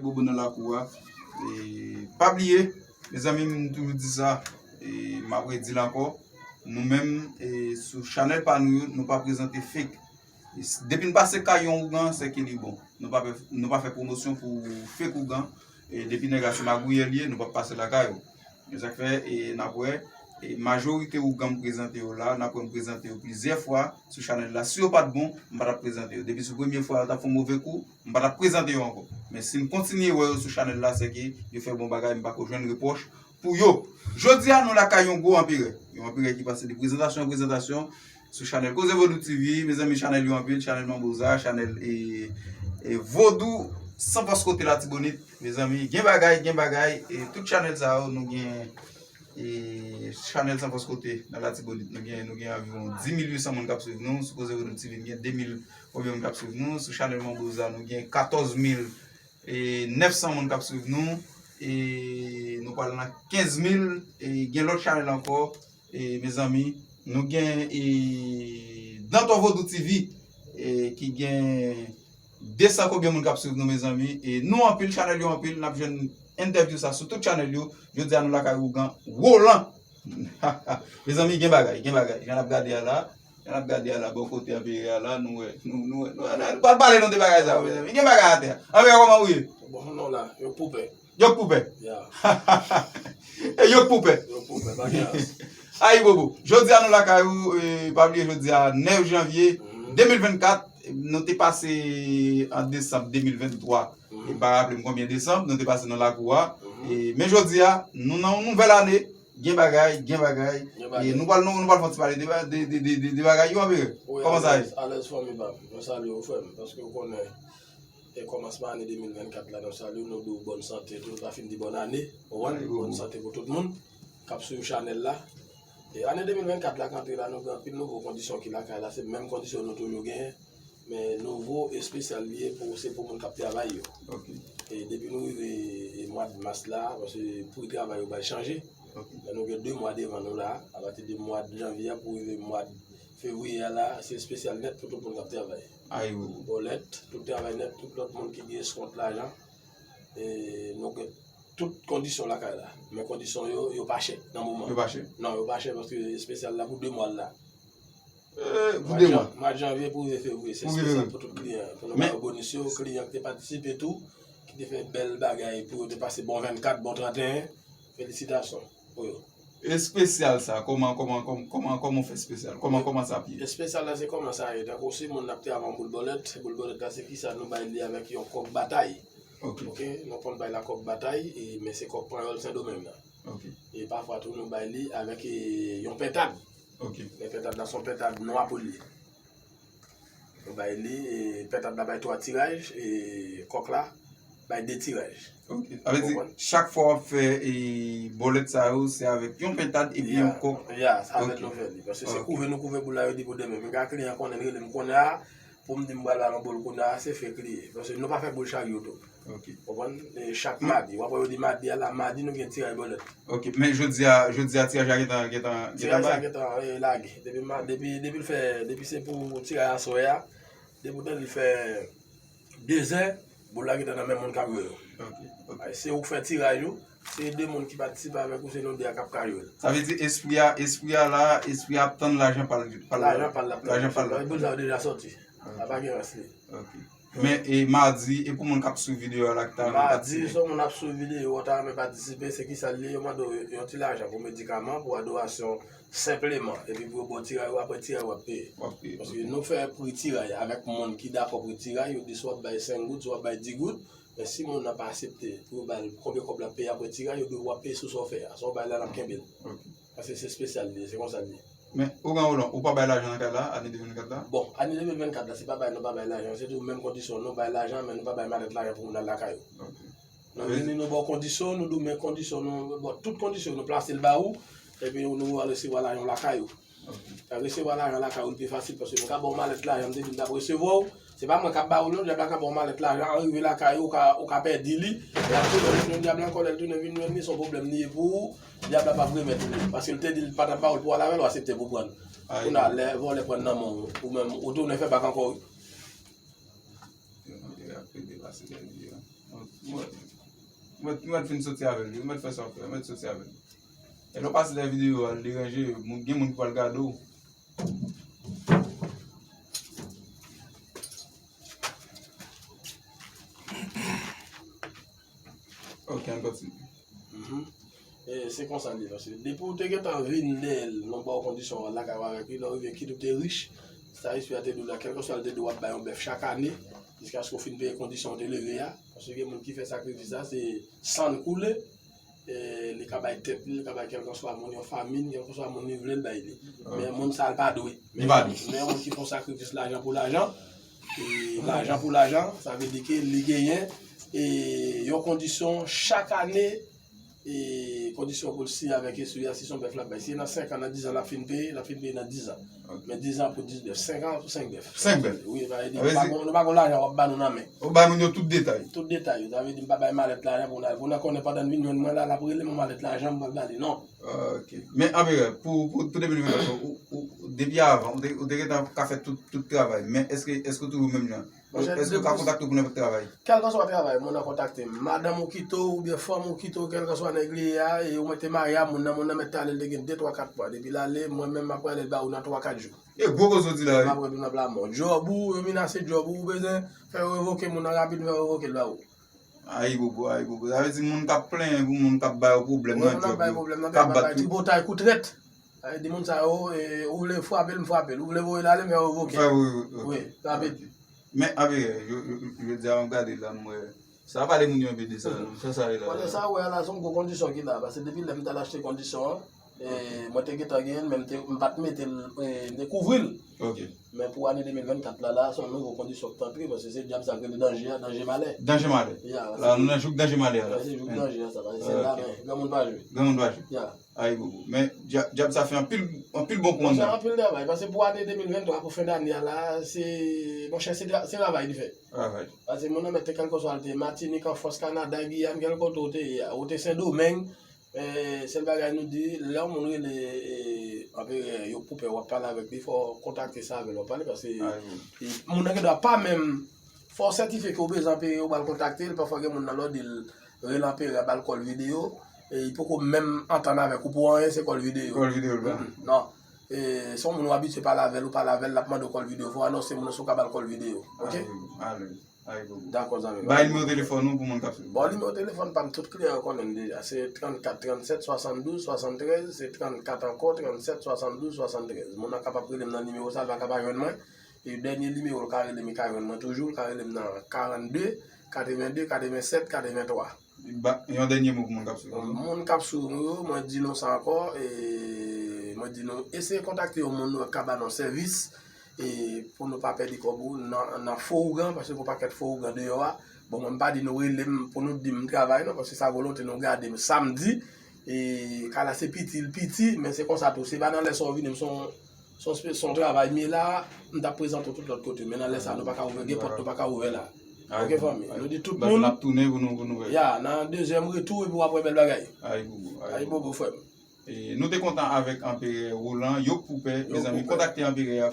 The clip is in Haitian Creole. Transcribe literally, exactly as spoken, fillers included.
Bobo nan lakou a. E, pa bliye, mezanmi, m toujou di sa, e, m ap redi l ankò. Nou menm, e, sou chanèl pa nou yo, nou pa prezante fake. E, s- depi n pase kay yon ougan, se ke li bon. Nou pa fè, nou pa fè pwomosyon pou fake ougan. E, depi nèg la se magouyè li ye, nou p ap pase lakay ou. E sa k fè, e, n ap wè, e, majorite ougan m prezante yo la, n ap wè m prezante yo plizyè fwa sou chanèl la. Si yo pa t bon, m pa t ap prezante yo. Depi sou premye fwa yo t ap fè yon move kou, m pa t ap prezante yo ankò. Men si m kontinye wè yo sou chanèl la, se ke yo fè bon bagay, m pa ko jwenn repwòch pou yo. Jodi a, nou lakay yon gwo anperè. Yon anperè ki pase de prezantasyon an prezantasyon sou chanèl Koze Vodou T V. Mezanmi, chanèl yo anpil, chanèl Manboza, chanèl, e, e, Vodou San Fòs Kote Latibonit. Mezanmi, gen bagay, gen bagay. E tout chanèl sa yo, nou gen, e, chanèl San Fòs Kote nan Latibonit. Nou gen, nou gen anviwon dis mil uit san moun k ap swiv nou. Sou Koze Vodou T V, nou gen de mil konbyen moun k ap swiv nou. Sou chanèl Manboza, nou gen katòz mil e nèf san moun k ap swiv nou. E nou pral nan kenz mil. E gen lòt chanèl ankò. E, mezanmi, nou gen, e, Danton Vodou T V, e, ki gen de san konbyen moun k ap swiv nou, mezanmi. E nou anpil, chanèl yo anpil, n ap jwenn entèvyou sa sou tout chanèl yo. Jodi a, nou lakay ougan Roland. Mezanmi, gen bagay, gen bagay. Jan n ap gade a la, jan n ap gade a la, bò kote anperè a la, nou wè, nou, nou wè, nou, nou, nou pral pale nou de bagay sa yo, mezanmi. Gen bagay atè. Anperè, kòman ou ye? Bon, nou la, yo k pou pè. Yo k pou pè. Ya. E yo k pou pè. Yo k pou pè, pa gen rans. Ayi bobo. Jodi a nou lakay ou, e, pa bliye jodi a nèf janvye Mhm. de mil vennkat, nou te pase an desanm de mil venntwa. Mhm. E m pa raple m konbyen desanm, nou te pase nan lakou a. Mhm. E, men jodi a, nou nan yon nouvèl ane, gen bagay, gen bagay. Gen bagay. E nou pral, nou, nou pral fè yon ti pale de, de, de, de, de, de bagay yo, anperè. Wi, kòman sa ye? Alèz, alèz fanmi pa m. Mwen salye w, frè m, paske w konnen, e kòmansman ane de mil vennkat la, nou salye w, nou di w bòn sante tou, nou pa fin di bòn ane, ou konprann? Wi, wi. Bòn sante pou tout moun k ap swiv chanèl la. E ane de mil vennkat la k antre la, nou gen anpil nouvo kondisyon ki lakay la, se menm kondisyon nou toujou genyen, men nouvo, espesyal li ye pou, se pou moun k ap travay yo. Ok. E depi nou rive, e, mwa mas la, paske pri travay yo bay chanje. Ok. Men nou gen de mwa devan nou la, apati de mwa janvye a pou rive mwa fevriye a la, se espesyal nèt pou tout moun k ap travay. Ayi, wi, wi. Bòlèt, tout travay nèt, tout lòt moun ki gen eskont lajan, e, nou gen tout kondisyon lakay la. Men kondisyon yo, yo pa chè nan moman. Yo pa chè? Non, yo pa chè paske espesyal la pou de mwa la. E, pou de mwa? Mwa janvye pou rive fevriye, se espesyal pou tout kliyan. Pou nou ba yo bonis yo, kliyan ki te patisipe tou, ki te fè bèl bagay pou yo te pase bon vennkat, bon tranteyen. Felisitasyon pou yo. Espesyal sa, kòman, kòman, kòman, kòman, kòman w fè espesyal? Kòman, kòman sa ap ye? Espesyal la, se kòman sa ye. Tankou si moun ap travay yon boul bòlèt, boul bòlèt la, se kisa nou bay li avèk yon kòk batay. Ok. Ok, nou konn bay la kòk batay, e, men se kòk panyòl Sendomeng nan. Ok. E pafwa tou, nou bay li avèk, e, yon pentad. Ok. Men pentad la, se yon pentad nwa pou li ye. Nou bay li, e, pentad la bay twa tiraj, e, kòk la bay de tiraj. Ok. Sa vle di, chak fwa w ap fè, e, bòlèt sa yo, se avèk yon pentad epi yon kòk? Ya, se avèk nou fè li. Paske se kouve nou kouve boul la, yo di pou demen. Men gen kliyan konnen, li rele m kounye a, pou m di m pral ba l yon boul kounye a, se fake li ye. Paske nou pa fè boul chak jou tou. Ok. Konprann? E chak madi. W ap wè yo di madi a la, madi nou gen tiraj bòlèt. Ok, men jodi a, jodi a tiraj la gentan, gentan, gentan bay? Tiraj la gentan, e, lage. Depi ma-, depi, depi l fè, depi se pou tiraj aswè a, depi w tande l fè dezè, boul la gentan nan men moun k ap jwe yo. Ok, ok. Se ou k fè tiraj ou, se de moun ki patisipe avèk ou, se nou de a k ap ka jwe l. Sa vle di espri a, espri a la, espri a ap tann lajan pa l, pa l. Lajan pa l, l ap tann. Lajan pa l, l ap tann. Boul sa yo deja sòti. Ok. Sa pa gen rans li. Ok. Men, e, madi, e pou moun k ap swiv videyo a la ki ta renmen patisipe? Madi, si yon moun ap swiv videyo a, ta renmen patisipe, se kisa l ye, yo mande w yon ti lajan pou medikaman, pou adorasyon, senpleman. Epi pou yo ba w tiraj ou, apre tiraj ou w ap peye. W ap peye, ok. Paske nou fè pri tiraj avèk moun ki dakò pri tiraj, yo di swa w ap bay senk goud, swa w ap bay dis goud, men si moun nan pa aksepte pou yo ba l konbyen kòb l ap peye apre tiraj, yo di w ap peye sou sa w fè a. Sa w bay la, n ap kenbe l. Ok. Paske se espesyal li ye, se konsa li ye. Men, ougan Roland, ou pa bay lajan nan kay la, ane de mil vennkat la? Bon, ane de mil vennkat la, se pa bay nou pa bay lajan, se tou menm kondisyon, nou bay lajan, men nou pa bay malèt lajan pou moun al lakay ou. Ok. Nou vini, nou ba w kondisyon, nou di w men kondisyon, nou, bon, tout kondisyon, nou plase l ba ou, epi nou al resevwa lajan w lakay ou. Ok. Al resevwa lajan lakay ou, li pi fasil, paske nou ka ba w malèt lajan, m te di m t ap resevwa w, se pa mwen k ap ba ou l non, dyab la ka ba w malèt lajan, rive lakay ou, ou ka, ou ka pèdi li, dyab tounen, tounen, dyab la ankò lè l tounen vin jwenn li, se yon pwoblèm li ye pou ou, dyab la p ap remèt ou li, paske l te di l pa t ap ba ou l pou w al avè l, ou aksepte pou w pran l. Kounye a, lè vòlè pran l nan men w, ou menm, ou tounen fè bak ankò, wi. Yo mande w ap plede pase dènye an. Bon, Mèt, mèt fin soti avè l, wi. Mèt fè sa w fè, mèt soti avè l. E lè w pase nan videyo, al deranje, moun, gen moun ki pral gade w. Ok, ann kontinye. Mhm. E se konsa l ye, paske depi w te gentan vin dèyè l, nan ba w kondisyon w lakay w avèk li, lè w rive kit ou te rich, sa espri a te di w la, kèlkeswa l te di w ap bay yon bèf chak ane, jiskaske w fin peye kondisyon w te leve a, paske gen moun ki fè sakrifis la, se san l koule, e li ka bay tèt li, li ka bay kèlkeswa moun, yon fanmi, kèlkeswa moun li vle l bay li. Men moun sa l pa dwe. Li pa dwe. Men yon moun ki fè yon sakrifis lajan pou lajan, e lajan pou lajan, sa vle di ke li genyen, e yon kondisyon chak ane, e kondisyon pou l siyen avèk espri a, si se yon bèf l ap bay. Si se nan senk an, nan diz an, l ap fin peye, l ap fin peye nan diz an. Ok. Men diz an pou diz bèf, senk an pou senk bèf. Senk bèf. Wi, sa vle di, nou pa gon, nou pa gon lajan w ap ba nou nan men. Ou bay moun yo tout detay. Tout detay yo. Sa vle di, m pa bay malèt lajan pou n al, pou n al konnen pandan l vin jwenn mwen la, l ap rele m yon malèt lajan, m pral ba li. Non. Ok. Men, anperè, pou, pou, pou de mil venntwa, ou, ou, depi avan, ou te, ou te gentan ka fè tout, tout travay. Men èske, èske w toujou menm jan? Monchè, èske w ka kontakte w pou nenpòt travay? Kèlkeswa travay, moun nan kontakte m. Madanm ou kite w, oubyen fanm ou kite w, kèlkeswa nèg li ye a, e ou mete marye a moun nan, moun nan mèt ale, l te gen de, twa, kat mwa. Depi l ale, mwen menm, m ap prale l ba ou nan twa, kat jou. E gwo koze w di la, wi. M ap retourne ap la mò. Djòb ou, yo menase djòb ou, ou bezwen fè yo revoke moun nan rapid, fè yo revoke l ba ou. Ayibobo, ayibobo. Sa vle di moun k ap plenyen pou moun k ap ba yo pwoblèm nan djòb yo, k ap bat yo. Tripotay kou trèt. Sa vle di moun sa yo, e, ou vle frape l, m frape l. Ou vle voye l ale, m fè yo revoke. Fè yo revoke. Wi, rapid. Ok. Men, anperè, yo, yo, yo, jodi a, m gade la, m wè. Sa pale moun yo enpe de sa, non? Sa, sa ye la. Konnen sa, wè, la, se yon gwo kondisyon ki la, paske depi lè m t al achte kondisyon an, e, mwen te gentan genyen l, men m te, m pa t mete l, e, m te kouvri l. Ok. Men pou ane de mil vennkat la, la, se yon nouvo kondisyon ki t antre, paske se dyab sa k rele danje a, danje malè. Danje malè. Ya, la, nou nan jouk danje malè a, la. Se jouk danje a, sa, paske se la, men granmoun pa jwe. Granmoun pa jwe. Ya. Ayibobo. Men, dya-, dyab sa fè anpil, anpil bon koumann nan. Monchè, anpil travay. Paske pou ane de mil venntwa, pou fen dane a la, se, monchè, se tra-, se travay li fè. Travay. Paske moun nan mèt te kèlkeswa l te ye, Matinik, Anfrans, Kanada, Giyàn, kèlke kote w te ye a, ou te Sendomeng, e, sèl bagay nou di, lè yon moun rele, e, anperè, yo pou pè w ap pale avèk li, fò w kontakte sa avè l, w ap pale, paske, e, moun nan gen dwa pa menm Fò w sètifye ke w bezwen anperè, ou pral kontakte l. Pafwa gen moun nan lè w di l rele anperè a, ba l kòl videyo, e li poko menm antann avèk ou pou anyen, se kòl videyo. Kòl videyo l ba. Mm, non. E se yon moun w abitye pale avè l, ou pale avè l, l ap mande w kòl videyo. Fò w anonse moun nan si w ka ba l kòl videyo. Oke? Alèz, alèz. Dakò, zanmi m. Bay nimewo telefòn ou pou moun k ap swiv. Bon, nimewo telefòn pa m, tout kliyan yo konnen l deja. Se trannkat trannsèt swasanndouz swasanntrèz, se trannkat ankò trannsèt swasanndouz swasanntrèz. Moun nan kapab rele m nan nimewo sa, l pa ka pa jwenn mwen. E dènye nimewo l ka rele m, li ka jwenn mwen toujou, l ka rele m nan karannde, katrevende, katrevensèt, katrevenntwa. Ba, yon dènye mo pou moun k ap swiv nou. Moun k ap swiv nou yo, mwen di nou sa ankò, e mwen di nou, eseye kontakte yon moun nou wè k ka ba nou sèvis, e pou nou pa pèdi kòb ou nan, nan fo ougan, paske gon pakèt fo ougan deyò a. Bon, mwen m pa di nou rele m pou nou di m travay non, paske sa volonte nou gade m samdi, e kala se piti, l piti, men se konsa tou, se pa nan lè sa w vini m, se yon Se yon spe-, se yon travay m ye la, m t ap prezante w tout lòt kote, men nan lè sa, nou pa ka ouvè, gen pòt nou pa ka ouvè la. Oke, fanmi? Nou di tout moun. N ap tounen pou nou, pou nou wè. Ya, nan dezyèm retou, epi w ap wè bèl bagay. Ayibobo, ayibobo, frè m. E, nou te kontan avèk Anperè Roland, Yo Poupè, mezanmi, kontakte Anperè a.